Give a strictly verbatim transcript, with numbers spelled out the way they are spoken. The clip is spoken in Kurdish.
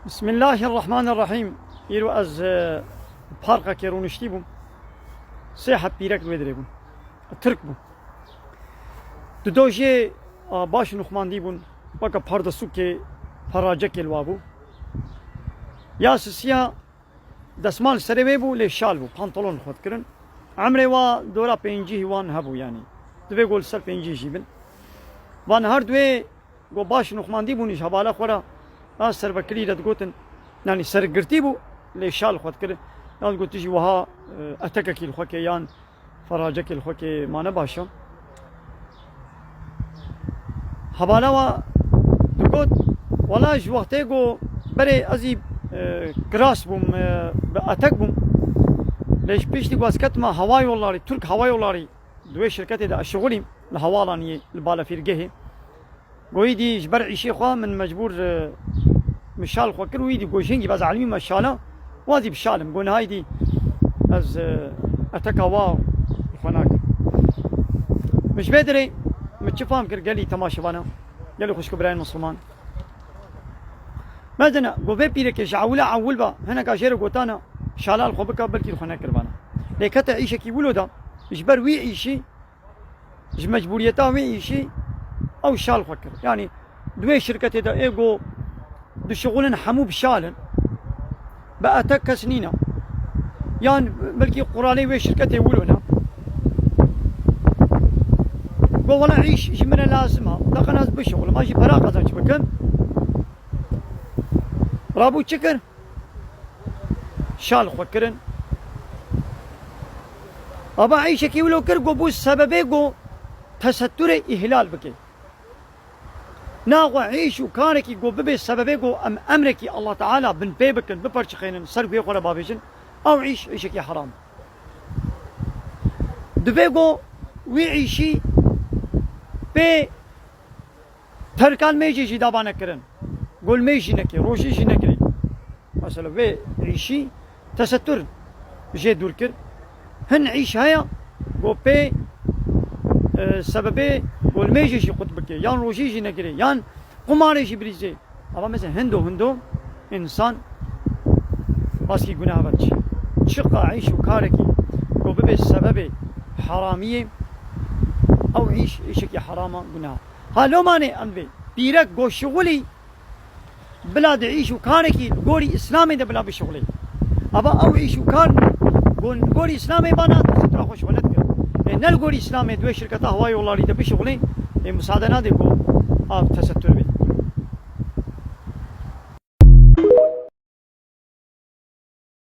Bismillahirrahmanirrahîm. Îro ez, e, parkekê rûniştî bûm. Sê heb pîrek li wê dirê bûn. Tirk bûn. Di do jê, a, baş nûxmandî bûn. Weke pardesûkê, peracekê li wa bû. Ya sisiya desmal serê wê bû, lê şal bû. Pantolon xwe dikirin. Emrê wa dora pêncî wan hebû yanî. Divê ku li ser pêncî jî bin. Van her duê Go baş nûxmandî bûn ji hevala xwe re, a serbekirî re digotin, yanî sergirtî bû, lê şal xwe dikir. Yan digot, tu jî wiha, e, etekekî li xwe ke yan feracekê li xwe ke mane baş e. Hevala wa digot, wela ji wextê go berê ez î, e, kiras bûm, e, bi etek bûm. Lê ji piştî ku ez ketima heva yollarî, Türk Hava Yolları, di wê şirketê de ez şixulîm, li hevalaniyê, li balefîrgehê. Goyî dî ji ber îşê xwe min mecbûr, e, min şal xwe kir û wî dî go jingî ez elmî me şala, wazî bi şalim. Go niha dî ez, e, eteka wa xwe nakim. Min ji vê dirê min çi fam kir gelî temaşevana, gelî xwişk û birayên Misliman. Mezina, go vê pîrekê ji ewila ewil ba, hineka jê re gotana, şala li xwe bika, belkî li xwe nekiribana. Lê kete îşekî wilo da, ji ber wî îşî, ji mecbûriyeta wê îşî ew şal xwe kir. Yanî di wê şirketê de ê go dişixulin hemû bi şal in. Bi etek kes nîne. Yan belkî quralê wê şirketê wilo ne. Go wela îş ji min re lazim e. Deqen ez bişixulim. Ez jî pera qezenç bikim. Rabû çi kir? Şal xwe kirin. Aba îşekî wilo kir, go bû sebebê go tesetturê îhlal bike. Naxwe îş û karekî go bibe sebebê go em emrekî Allah Teala bin pê bikin, biperçixênin, ser guhê xwe re bavêjin, ew îş, îşekî heram. Divê go wî îşî pê Terkan mêjê jî dava nekirin. Gol mêj jî nekê, rojî jî nekirê. Mesela vê îşî tesettur jê dûr kir. Hin îş heye, go pê, e, sebebê gol mêjê jî qut bike, yan rojî jî nekirê, yan qumarê jî birîzê. Ama mesela hindo hindo însan baskî gunah ve çi. Çiqa îş û karekî go bibe sebebê heramiyê, ew îş, îşekî herama, gunah. Ha, lomanê em vê pîrek go şixulî bila di îş û karekî li gorî Îslamê de bila bişixulê. Ava ew îş û kar go li gorî Îslamê bana tesetura xwe şixulet kir. Ê ne li gorî Îslamê di wê şirketa hewa yollarî de bişixulê, ê musade nade go av tesetur bê.